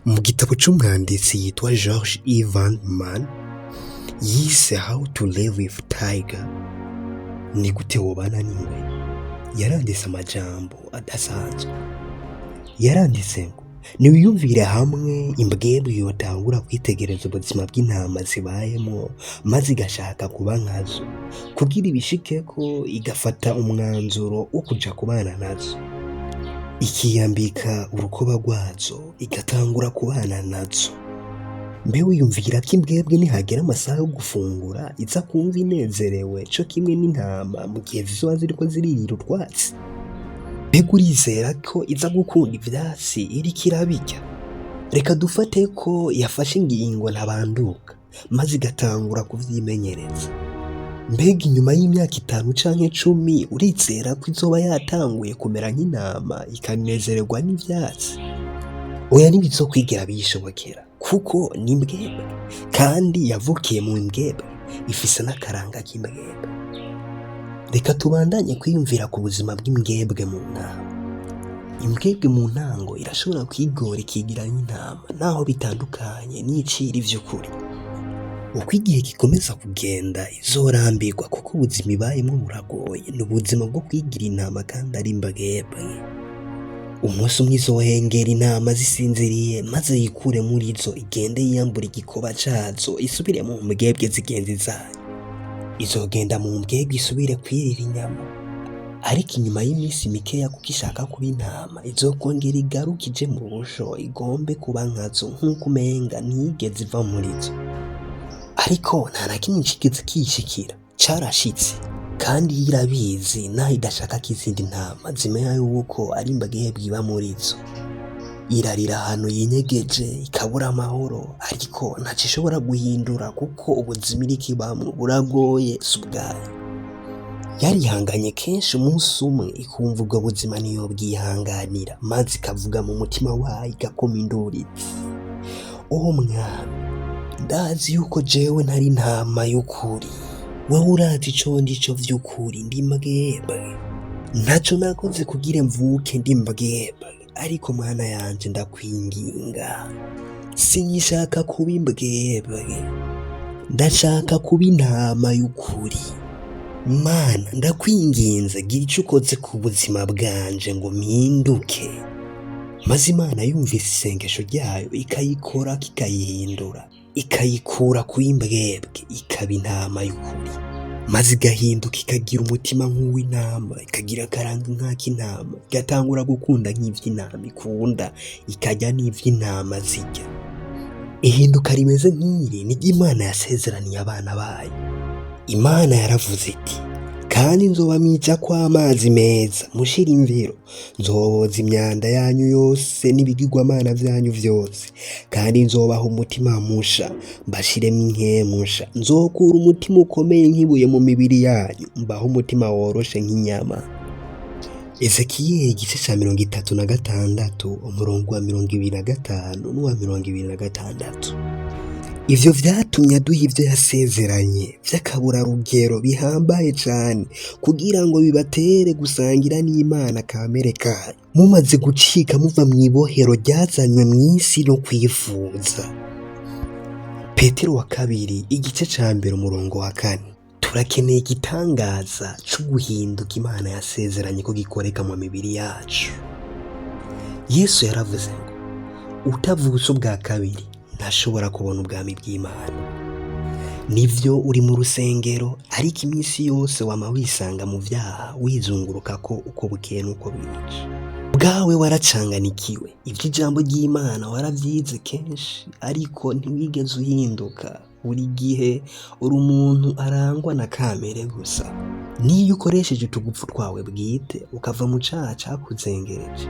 Mu gitabo c'umwanditsi yitwa George E. Van yise "How to Live with Tiger", ni gute wobana n'ingwe, yaranditse amajambo adasanzwe. Yaranditse ngo: "Niwiyumvire hamwe imbwebwe yotangura kwitegereza ubuzima bw'intama zibayemwo, maze igashaka kuba nkazo. Kugira ibishikeko, igafata umwanzuro wo kuja kubana nazo, ikiyambika urukoba rwazo, igatangura kubana nazo. Mbe wiyumvira ko imbwebwe nihagera amasaha yo gufungura iza kumva inezerewe co kimwe n'intama mu gihe zizoba ziriko ziririra utwatsi? Mbega urizera ko iza gukunda ivyatsi iriko irabirya? Reka dufate ko yafashe ingingo ntabanduka, maze igatangura kuvyimenyereza. Mbega inyuma y'imyaka 5 canke 10, urizera ko izoba yatanguye kumera nk'intama, ikanezererwa n'ivyatsi? Oya, ntibizokwigera biyishobokera, kuko ni imbwebwe, kandi yavukiye mu mbwebwe, ifise n'akaranga k'imbwebwe. Reka tubandanye kwiyumvira ku buzima bw'imbwebwe mu ntango. Imbwebwe mu ntango irashobora kwigora, ikigira nk'intama, naho bitandukanye n'iciri vy'ukuri. Uko igihe gikomeza kugenda, izorambirwa, kuko ubuzima ibayemwo buragoye, ni ubuzima bwo kwigira intama kandi ari imbwebwe. Umunsi umwe izohengera intama zisinziriye, maze yikure muri zo, igende yiyambura igikoba cazo, isubire mu mbwebwe zigenzi zayo. Izogenda mu mbwebwe, isubire kwirira inyama. Ariko inyuma y'iminsi mikeya, kuko ishaka kuba intama, izokongera igaruke ije mu busho, igombe kuba nkazo, nk'uko umenga ntiyigeze iva muri zo. Ariko nta na kimwe cigeze kiyishikira carashitse, kandi yo irabizi, naho idashaka ko izindi ntama zimenya yuko ari imbwebwe iba muri zo. Irarira ahantu yinyegeje, ikabura amahoro, ariko ntaco ishobora guhindura, kuko ubuzima iriko ibamwo buragoye, si ubwayo. Yarihanganye kenshi, umunsi umwe ikumva ubwo buzima ntiyobwihanganira, maze ikavuga mu mutima wayo, igakoma induru iti: 'O Mwami, ndazi yuko jewe ntari intama y'ukuri. Wewe urazi ico ndico vy'ukuri, ndi imbwebwe. Ntaco nakoze kugira mvuke ndi imbwebwe, ariko Mana yanje, ndakwinginga, sinkishaka kuba imbwebwe, ndashaka kuba intama y'ukuri. Mana, ndakwinginze, gira ico ukoze ku buzima bwanje ngo mpinduke.' Maze Imana yumvise isengesho ryayo, ikayikorako, ikayihindura, ikayikura ku imbwebwe, ikaba intama y'ukuri, maze igahinduka, ikagira umutima nk'uw'intama, ikagira akaranga nk'ak'intama, igatangura gukunda nk'ivy'intama ikunda, ikarya n'ivy'intama zirya. Ihinduka rimeze nk'iri niryo Imana yasezeraniye abana bayo. Imana yaravuze iti: 'Kandi nzobamijako amazi meza, mushire imviro. Nzoboza imyanda yanyu yose n'ibigirwamana vyanyu vyose, kandi nzobaha umutima musha, mbashiremwo inkemu nsha. Nzokura umutima ukomeye nk'ibuye mu mibiri yanyu, mbahe umutima woroshe nk'inyama.' Ezekiyeli igice ca 36, umurongo wa 25 n'uwa 26. Ivyo vyatumye aduha ivyo yasezeranye vy'akaburarugero bihambaye cane, kugira ngo bibatere gusangira n'Imana kamere kayo, mumaze gucika muva mw'ibohero ryazanywe mw'isi no kwifuza. Petero wa kabiri, igice ca 1, umurongo wa 4. Turakeneye igitangaza co guhinduka Imana yasezeranye ko gikoreka mu mibiri yacu. Yesu yaravuze ngo utavutse ubwa kabiri ntashobora kubona ubwami bw'Imana. Nivyo, uri mu rusengero, ariko iminsi yose wama wisanga mu vyaha, wizunguruka ko uko bukeye n'uko bwije. Ubwawe waracanganikiwe. Ivy'ijambo ry'Imana waravyize kenshi, ariko ntiwigeze uhinduka. Buri gihe uri umuntu arangwa na kamere gusa. Niyo ukoresheje utugufu twawe bwite ukava mu caha cakuzengereje,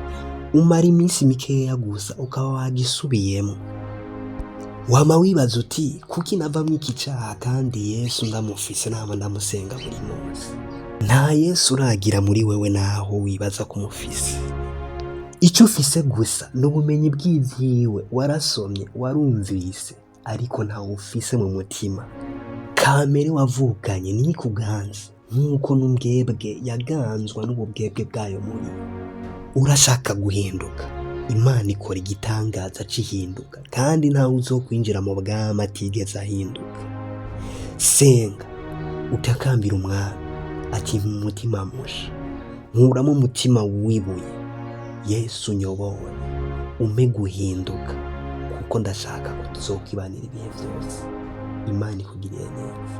umara iminsi mikeya gusa ukaba wagisubiyemwo. Wama wibaza uti: 'Kuki navamwo iki caha kandi Yesu ndamufise, nama ndamusenga buri munsi?' Nta Yesu uragira muri wewe, naho wibaza ko umufise. Ico ufise gusa ni ubumenyi bw'ivyiwe, warasomye, warumvise, ariko ntawe ufise mu mutima. Kamere wavukanye niyo ikuganza, nk'uko n'umbwebwe yaganzwa n'ububwebwe bwayo muri. Urashaka guhinduka. Imana ikora igitangaza c'ihinduka, kandi ntawe uzokwinjira mu bwami atigeze ahinduka. Senga utakambira Umwami ati: "Mpa umutima musha, nkuramo umutima w'ibuye, Yesu unyobore, umpe guhinduka, kuko ndashaka ko tuzokwibanira ibihe vyose." Imana ikugirire neza.